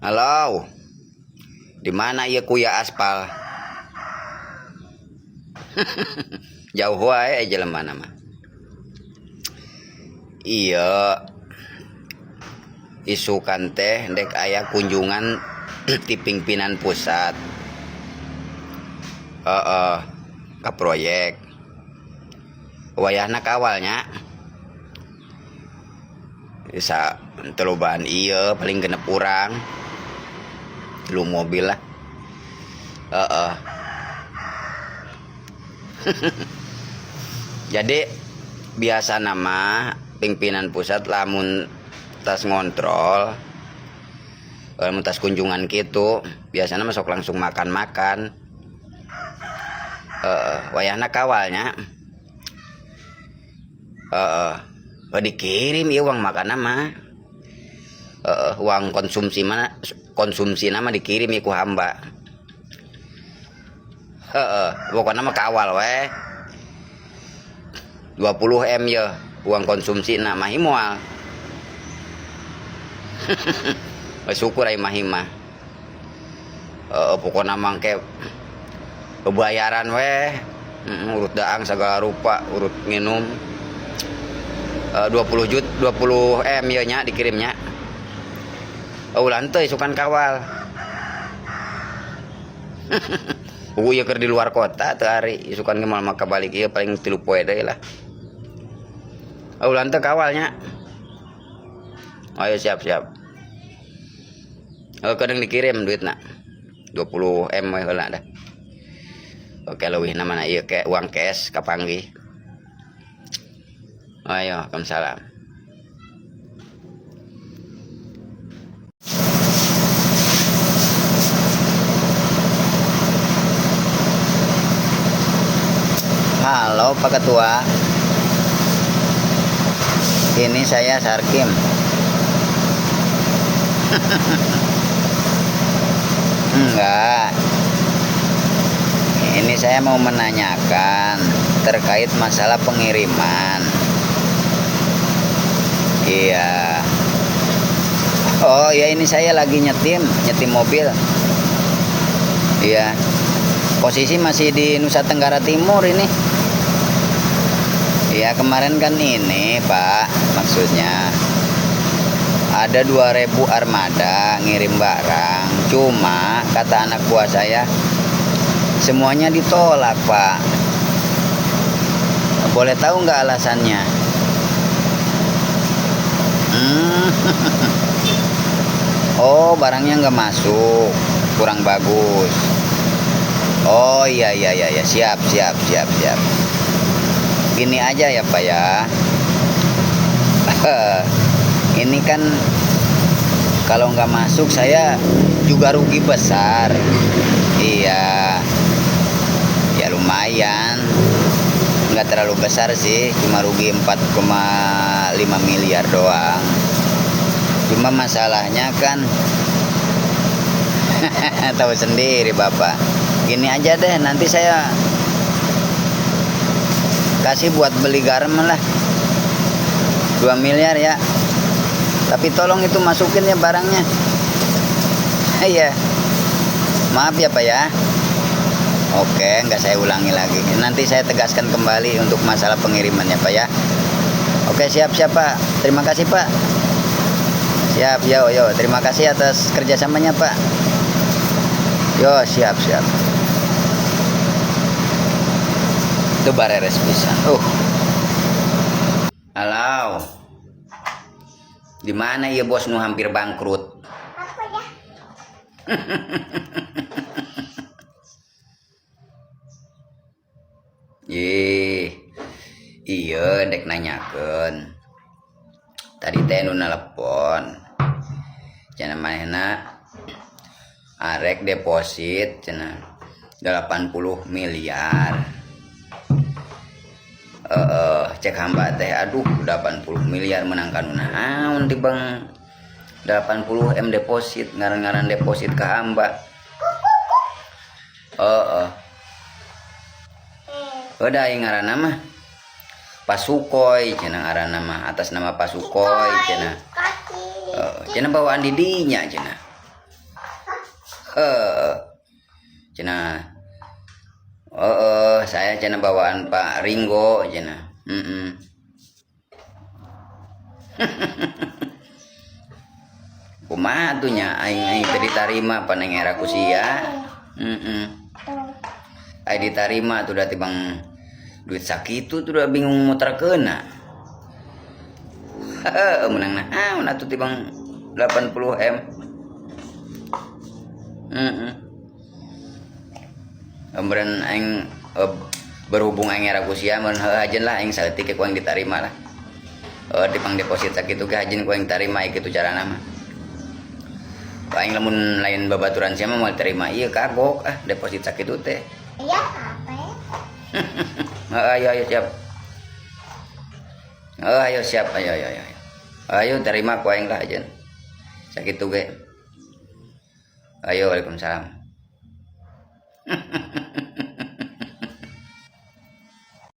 Halo. Di mana ieu kuya aspal? Jauh wae jelema mah. Iya. Isukan teh dek aya kunjungan ti pimpinan pusat. Heeh, ka proyek. Wayahna kawalnya. Bisa telobaan iya paling genep urang. 3 mobil lah. Heeh. Jadi biasa nama pimpinan pusat lamun tas ngontrol, lamun tas kunjungan gitu, biasanya masuk langsung makan-makan. Wayahna kawalnya. Heeh. Oh, dikirim ieu uang makan mah. Heeh, uang konsumsi mana konsumsi nama dikirim ieu ku hamba. Heeh, pokokna mah kawal we. 20 M ya uang konsumsi na mah moal. Syukur ai mah mah. Heeh, pokokna mah engke bebayaran we. Urut daang segala rupa, urut nginum. 20 jut, 20 M ya nya dikirimnya. Oh, ulah henteu isukan kawal. Ieu keur di luar kota teu ari isukan ge moal maka balik ieu paling 3 poe deui lah. Oh, ulah henteu kawalnya. Ayo siap-siap. Oh, kadang dikirim duitna. 20 M we heula dah. Oke, leuwihna mana ieu ke uang cash kapanggih. Ayo, waalaikumsalam. Halo Pak Ketua. Ini saya Sarkim. Enggak. Ini saya mau menanyakan terkait masalah pengiriman. Iya. Oh ya, ini saya lagi nyetim mobil. Iya. Posisi masih di Nusa Tenggara Timur ini. Iya, kemarin kan ini Pak, maksudnya ada 2000 armada ngirim barang. Cuma kata anak buah saya semuanya ditolak Pak. Boleh tahu nggak alasannya? Oh, barangnya nggak masuk, kurang bagus. Oh iya iya iya iya, siap siap siap siap. Gini aja ya Pak ya. Ini kan kalau nggak masuk saya juga rugi besar. Iya. Ya lumayan. Nggak terlalu besar sih, cuma rugi 4,5 miliar doang. Cuma masalahnya kan tahu sendiri Bapak. Gini aja deh, nanti saya kasih buat beli garam lah 2 miliar ya. Tapi tolong itu masukin ya barangnya. Iya. Maaf ya Pak ya. Oke, nggak saya ulangi lagi. Nanti saya tegaskan kembali untuk masalah pengirimannya Pak ya. Oke, siap-siap Pak. Terima kasih Pak. Siap, yo yo. Terima kasih atas kerjasamanya Pak. Yo, siap siap. Itu bareres pisan. Halo. Di mana ya bos nu hampir bangkrut? Apa ya? Ih, iya dek nanyakeun. Tadi teh nu nelepon. Cenah manehna arek deposit cenah 80 miliar. Cek hamba teh aduh 80 miliar menang kanu naon ti bang 80 M deposit ngaran-ngaran deposit ke hamba. Heeh. Udah aing ngaranna mah Pasukoy cenah ngaranna mah atas nama Pasukoy cenah. Cenah bawaan di dinya cenah. Heuh. Cenah, heeh, saya cenah bawaan Pak Ringgo cenah. Heeh. Kumaha tuh nya, aing aing teu ditarima pan aing era ku sia. Heeh. Aing ditarima tuh da tibang duit sakitu tuh udah bingung muterkeunna. Heeh, menang naon atuh tibang 80 M. Heeh. Meureun aing berhubung aing era ku sia, meureun heuh ajen lah, aing saeutik ku aing ditarima lah. Tibang deposit sakitu ge ajen ku aing tarima kitu carana mah. Aing lamun lain babaturan sia mah moal terima ieu, kagok ah deposit sakitu teh. Iya, apa ya? Heeh, ayo ayo siap. Oh, ayo siap, ayo ayo ayo. Ayo terima ku aing lah ajen. Sakitu ge. Ayo, waalaikumsalam.